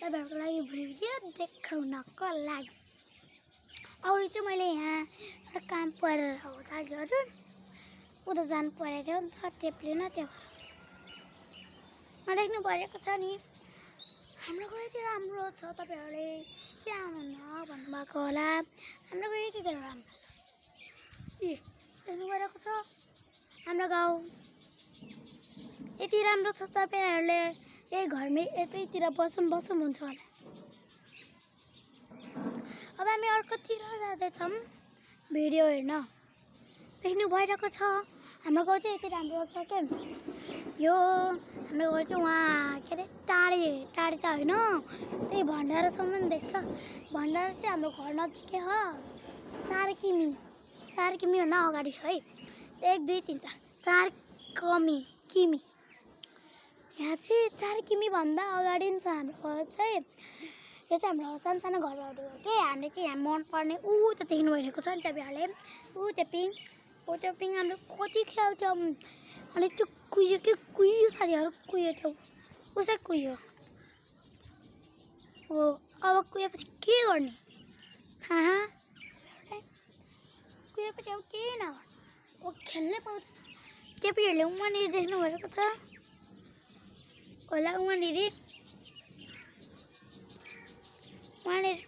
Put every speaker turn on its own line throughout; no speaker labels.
तपाईँहरूको लागि भिडियो देखाउनको लागि अघि चाहिँ मैले यहाँ एउटा काम परेर हो साथीहरू उता जानु परेको थियो नि त टेप्लिन त्यो देख्नु परेको छ नि हाम्रो गयो यति राम्रो छ तपाईँहरूले किन आउनुहुन्न भन्नुभएको होला हाम्रो गयो यति राम्रो छ देख्नु परेको छ हाम्रो गाउँ यति राम्रो छ तपाईँहरूले यही घरमै यतैतिर बसौँ हुन्छ होला अब हामी अर्कोतिर जाँदैछौँ भिडियो हेर्न देख्नु भइरहेको छ हाम्रो गाउँ चाहिँ यति राम्रो छ क्या यो हाम्रो गाउँ चाहिँ वहाँ के अरे टाढी त होइन त्यही भण्डारासम्म देख्छ भण्डारा चाहिँ हाम्रो घर नजिकै हो 4 किमीभन्दा अगाडि है 1 2 3 4 किमी यहाँ चाहिँ 4 किमीभन्दा अगाडि छ हाम्रो घर चाहिँ यो चाहिँ हाम्रो सानो घरहरू हो कि हामीले चाहिँ यहाँ मनपर्ने त देख्नु भइरहेको छ नि तपाईँहरूले त्यो पिङ हामीले कति खेल्थ्यौँ अनि त्यो कुहियो साथीहरू कुहियो त्यो उसै कुहियो हो अब कुहिएपछि के गर्ने कुहिएपछि अब केही नगर्ने खेल्नै पाउँदैन केपीहरूले उहाँनिर देख्नु भइरहेको छ होला उहाँनिर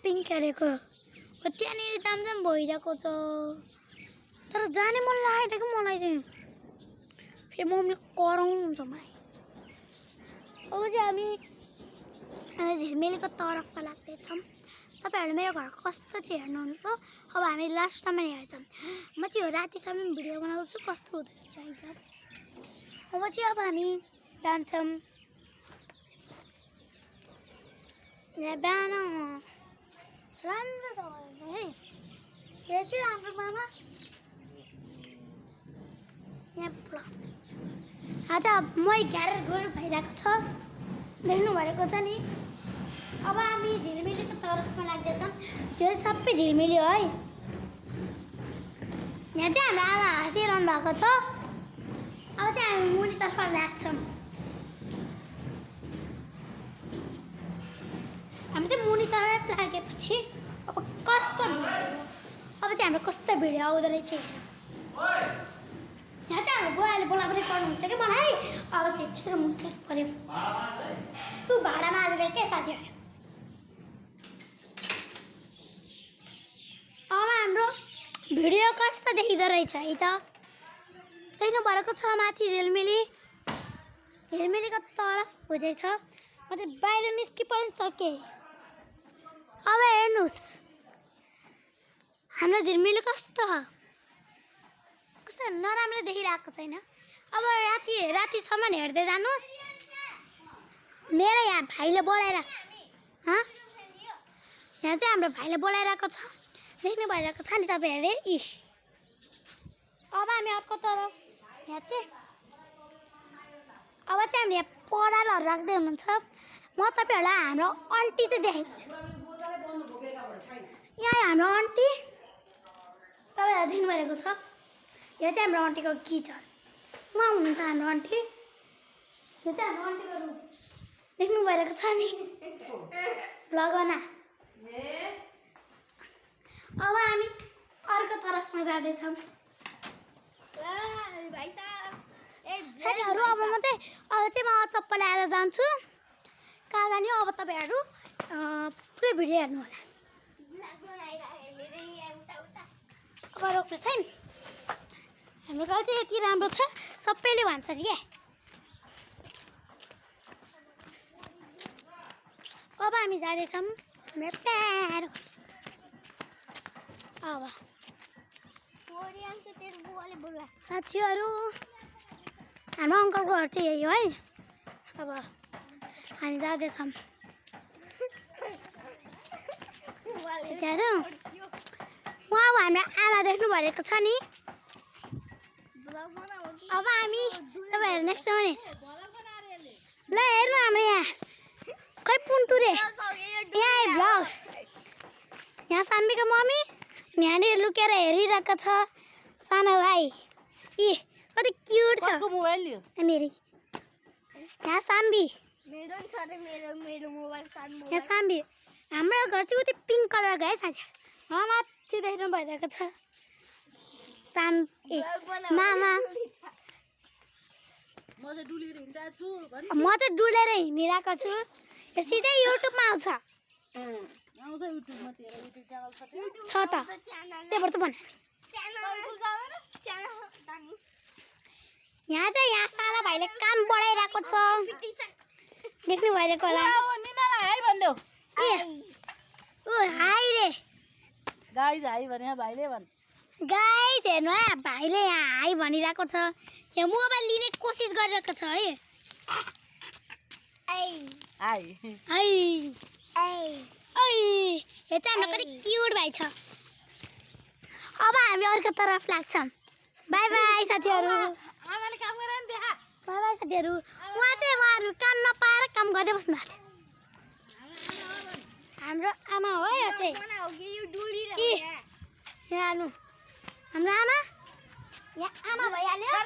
पिङ खेलेको हो त्यहाँनिर जाम भइरहेको छ तर जाने मन लागेन कि मलाई चाहिँ फेरि मम्मीले कराउनुहुन्छ मलाई अब चाहिँ हामी झिलमिलीको तर्फमा लाग्दैछौँ तपाईँहरूले मेरो घर कस्तो चाहिँ हेर्नुहुन्छ अब हामी लास्टसम्म हेर्छौँ म चाहिँ यो रातिसम्म भिडियो बनाउँछु कस्तो हुँदो रहेछ एकदम अब चाहिँ अब हामी जान्छौँ यहाँ बिहान राम्रो छ है यो चाहिँ हाम्रो मामा यहाँ आज मै ग्यारेर गएर भइरहेको छ देख्नु भएको छ नि अब हामी झिलमिलीको तर्फमा लाग्दैछौँ यो सबै झिलमिली है यहाँ चाहिँ हाम्रो आमा हाँसिरहनु भएको छ अब चाहिँ हामी मुनितर्फ लाग्छौँ हामी चाहिँ मुनितर्फ लागेपछि अब चाहिँ हाम्रो कस्तो भिडियो आउँदो रहेछ यहाँ चाहिँ हाम्रो बुवाले बोलाबोली गर्नुहुन्छ कि मलाई अब चाहिँ छिटो मुनि पऱ्यो तँ भाडामा आज के साथीहरू अब हाम्रो भिडियो कस्तो देखिँदो रहेछ है त देख्नु परेको छ माथि झिलमिलीको तरफ हुँदैछ म चाहिँ बाहिर निस्कि पनि सकेँ अब हेर्नुहोस् हाम्रो झिलमिली कस्तो नराम्रो देखिरहेको छैन अब रातिसम्म हेर्दै जानुहोस् मेरो यहाँ भाइले बोलाएर यहाँ चाहिँ हाम्रो भाइले बोलाइरहेको छ देख्नु भइरहेको छ नि तपाईँहरूले अब हामी अर्को तरफ यहाँ चाहिँ अब चाहिँ हामीले यहाँ परालहरू राख्दै हुनुहुन्छ म तपाईँहरूलाई हाम्रो आन्टी चाहिँ देखाएको छु यहाँ हाम्रो आन्टी तपाईँहरूलाई देख्नु भइरहेको छ यो चाहिँ हाम्रो आन्टीको किचन उहाँ हुनुहुन्छ हाम्रो आन्टी यो चाहिँ हाम्रो आन्टीको रुम देख्नु भइरहेको छ नि लगना अब हामी अर्को तरफमा जाँदैछौँ साथीहरू अब चाहिँ म चप्पल ल्याएर जान्छु कहाँ जाने अब तपाईँहरू पुरै भिडियो हेर्नु होला अब रोक्नु छैन हाम्रो गाउँ चाहिँ यति राम्रो छ सबैले भन्छ नि क्या अब हामी जाँदैछौँ हाम्रो प्यारो अब साथीहरू हाम्रो अङ्कलको घर चाहिँ यही हो है अब हामी जाँदैछौँ साथीहरू उहाँ हाम्रो आमा देख्नु भएको छ नि अब हामी तपाईँहरू नेक्स्टमा हेर्छु ल हेर्नु हाम्रो यहाँ खै पुन्टुरे यहाँ भ्लग यहाँ साम्बीको मम्मी यहाँनिर लुकेर हेरिरहेको छ सानो भाइ कति क्युट छ
मोबाइल लियो
मेरी यहाँ साम्बी यहाँ साम्बी हाम्रो घर चाहिँ उति पिङ्क कलरको है साथीहरू माथि देखिनु भइरहेको छ मामा म चाहिँ डुलेर हिँडिरहेको छु यो सिधै युट्युबमा आउँछ छ त त्यहाँबाट त भन यहाँ चाहिँ यहाँ साला भाइले काम बढाइरहेको छ देख्नु भइरहेको होला हाई रे गाइस हेर्नु है भाइले यहाँ हाई भनिरहेको छ यहाँ मोबाइल लिने कोसिस गरिरहेको छ है यो चाहिँ हाम्रो कति क्युट भाइ छ अब हामी अर्को तर्फ लाग्छौँ बाई बाई साथीहरू बाई बाई साथीहरू उहाँहरू काम नपाएर काम गर्दै बस्नु भएको छ हाम्रो आमा हो यो चाहिँ यहाँ हाम्रो आमा यहाँ आमा भइहाल्यो यहाँ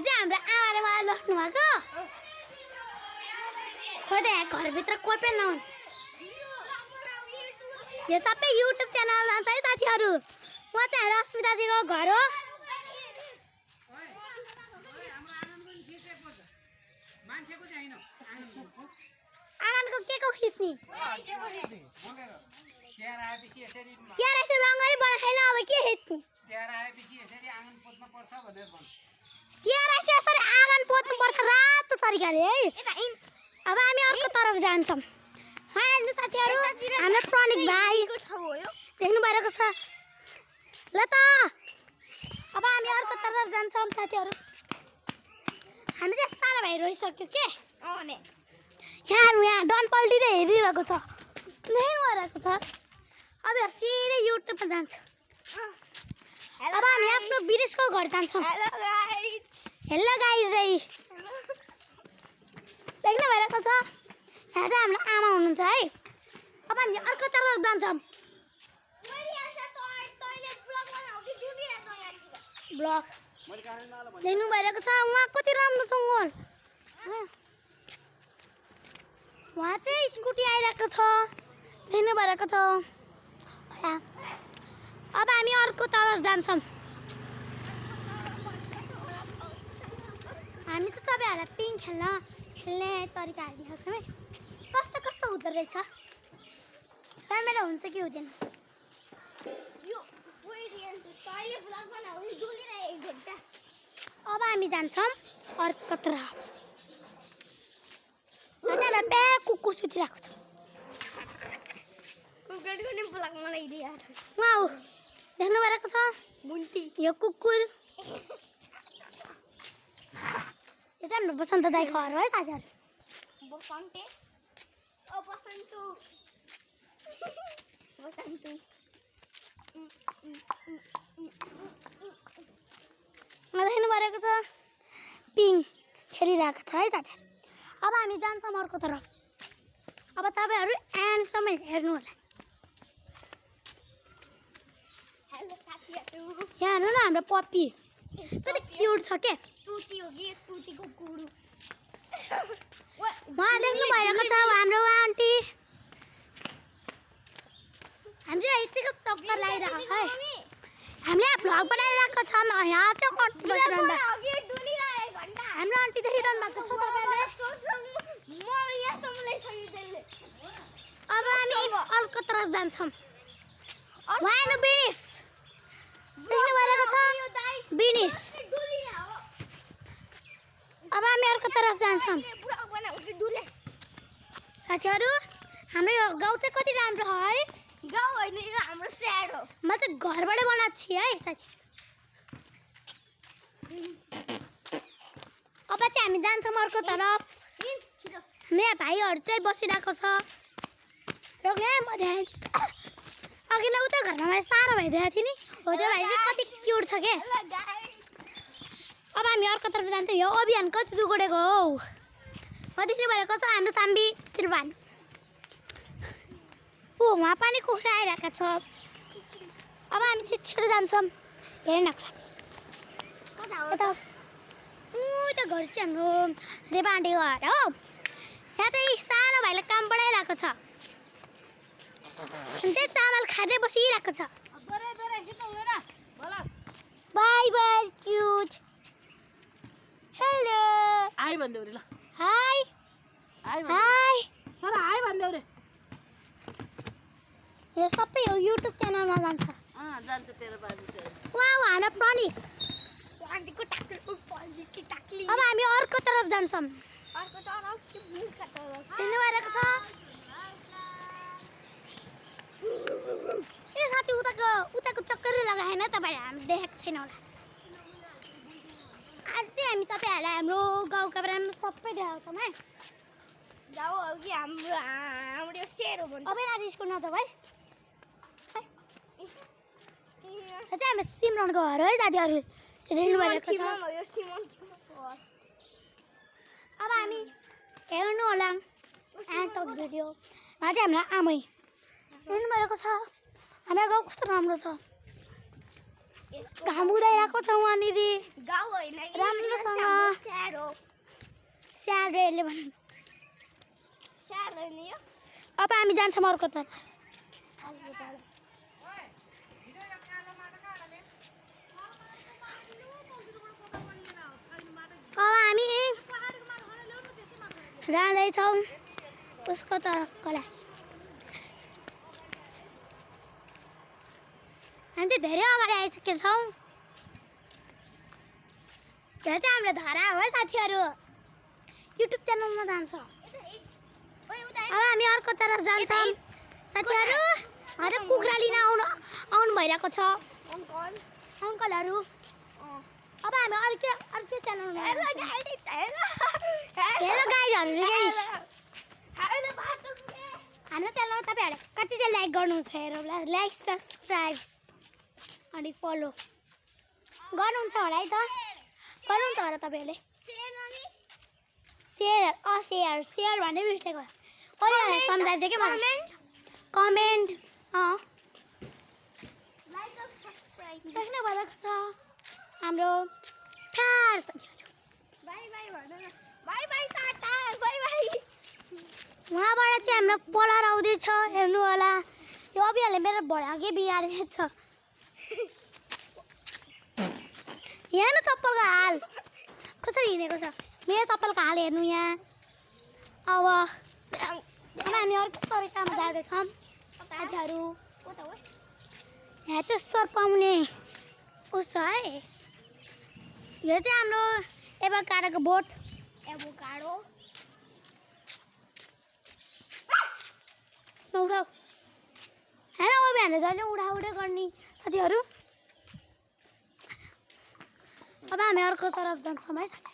चाहिँ हाम्रो आमाले मलाई लड्नु भएको खोइ त यहाँ घरभित्र कोही पनि नहुन् यो सबै युट्युब च्यानल जान्छ है साथीहरू उहाँ चाहिँ हाम्रो अस्मिताजीको घर हो आँगनको के को खिच्ने तिहार यसो रङ्गरी बनाएन अब के खिच्ने तिहार यसो यसरी आँगन पोत्नुपर्छ रातो तरिकाले है अब हामी अर्को तर्फ जान्छौँ हेर्नु साथीहरू हाम्रो प्रणिक भाइ देख्नु भइरहेको छ ल त अब हामी अर्को तर्फ जान्छौँ साथीहरू हामी चाहिँ सानो भाइ रोइसक्यो के यहाँ डन पल्टिँदै हेरिरहेको छ देख्नु भइरहेको छ अब सिधै युट्युबमा जान्छ अब हामी आफ्नो विदेशको घर जान्छौँ हेलो गाइज है देख्नु भइरहेको छ यहाँ चाहिँ हाम्रो आमा हुनुहुन्छ है अब हामी अर्को तर्फ जान्छौँ ब्लग देख्नु भइरहेको छ उहाँ कति राम्रो जङ्गल उहाँ चाहिँ स्कुटी आइरहेको छ देख्नु भइरहेको छ अब हामी अर्को तर्फ जान्छौँ हामी त तपाईँहरूलाई पिङ खेल्ने तरिकाहरू देखाउँछौँ है कस्तो कस्तो हुँदो रहेछ राम्रो हुन्छ कि हुँदैन अब हामी जान्छौँ अर्को तर्फ हाम्रो प्यार कुकुर सुतिरहेको छ उहाँ हो देख्नु भइरहेको छ यो कुकुर यो चाहिँ हाम्रो बसन्त दाइको घर हो है साथीहरू देख्नु भइरहेको छ पिङ खेलिरहेको छ है साथीहरू अब हामी जान्छौँ अर्को तर्फ अब तपाईँहरू एन्डसम्म हेर्नु होला यहाँ हेर्नु न हाम्रो पप्पी कति क्युट छ के उहाँ देख्नु भइरहेको छ हाम्रो आन्टी हामी चाहिँ यतिको चक्कर लगाइरहेको है हामीले भ्लग बनाइरहेको छौँ यहाँ चाहिँ हाम्रो आन्टी देखिरहनु भएको छ अब हामी अर्को तर्फ जान्छौँ उहाँ बिनिस देख्नु भइरहेको छ बिनिस अब हामी अर्को तर्फ जान्छौँ साथीहरू हाम्रो यो गाउँ चाहिँ कति राम्रो हो है गाउँ होइन यो हाम्रो शहर हो म चाहिँ घरबाटै बनाएको थिएँ है साथी अब चाहिँ हामी जान्छौँ अर्को तर्फ मेरो भाइहरू चाहिँ बसिरहेको छ र म अघि नै उता घरमा मैले सानो भाइ देखाएको थिएँ नि हो त्यो भाइ चाहिँ कति क्युट छ के अब हामी अर्को तर्फ जान्छौँ यो अभियान कति दुगुडेको हो देख्नु भइरहेको छ हाम्रो साम्बी चिरवान उहाँ पनि कुखुरा आइरहेको छ अब हामी छिटो जान्छौँ हेर्नको लागि अर्को घर चाहिँ हाम्रो देवान्डे घर हो। यहाँ चाहिँ सानो भाइले काम बनाइरहेको छ। त्यही चामल खाँदै बसिरहेको छ। Bye bye cute. Hello
hi भन्देऊ रे ल।
Hi
hi
hi.
छोरा हाई भन्देऊ रे।
यो सबै यो युट्युब च्यानलमा जान्छ।
जान्छ तेरो बाजु तेरो।
वाउ हाना पनि। अब हामी अर्को तरफ जान्छौँ। हेर्नु भइरहेको छ। ए साथी उताको चक्करै लगाएन तपाईँले हामी देखेको छैन होला। आज चाहिँ हामी तपाईँहरूलाई हाम्रो गाउँका बारेमा सबै देखाउँछौँ है।
गाउँ हो कि हाम्रो शेर हो भन्छ।
अब आज स्कुल नजाऊ है। यो चाहिँ हाम्रो सिमरनको घर हो है साथीहरू। हेर्नु भइरहेको छ। अब हामी हेर्नु होला एन्ड अफ भिडियोमा चाहिँ हाम्रो आमै हेर्नु भइरहेको छ। हाम्रो गाउँ कस्तो राम्रो छ। घाम उदाइरहेको छ वहाँनिर
गाउँ होइन
राम्रोसँग।
स्याड हो।
स्याडहरूले भन्नु।
स्याड होइन यो।
अब हामी जान्छौँ अर्कोतर्फ। अब हामी जाँदैछौँ उसको तर्फको लागि। हामी चाहिँ धेरै अगाडि आइसकेका छौँ। यो चाहिँ हाम्रो धारा हो है साथीहरू। युट्युब च्यानलमा जान्छ। अब हामी अर्को तरफ जान्छौँ साथीहरू। हजुर कुखुरा लिन आउनु भइरहेको छ अङ्कलहरू। अब हामी अर्कै च्यानलमा हेलो गाइजहरू गाइस। हाम्रो च्यानलमा तपाईँहरूले कति चाहिँ लाइक गर्नुहुन्छ हेरौँ। लाइक सब्सक्राइब अनि फलो गर्नुहुन्छ होला है त। गर्नुहुन्छ होला तपाईँहरूले। सेयर भन्ने बिर्सेको अहिले सम्झाइदियो क्या मलाई। कमेन्ट राख्नु भएको छ हाम्रो फ्यार साथीहरू। उहाँबाट चाहिँ हाम्रो पलार आउँदैछ हेर्नु होला। यो अभियानले मेरो भडाकै बिगारेको छ। यहाँ चप्पलको हाल कसरी हिँडेको छ। मेरो चप्पलको हाल हेर्नु यहाँ। अब हामी अर्को तरिकामा जाँदैछौँ साथीहरू। यहाँ चाहिँ सर्पाउने उस छ है। यो चाहिँ हाम्रो एभोकाडोको बोट।
एभोकाडो
नउठाऊ हेर अभियानले जहिले उडाउडै गर्ने साथीहरू। अब हामी अर्को तरफ जान्छौँ है साथी।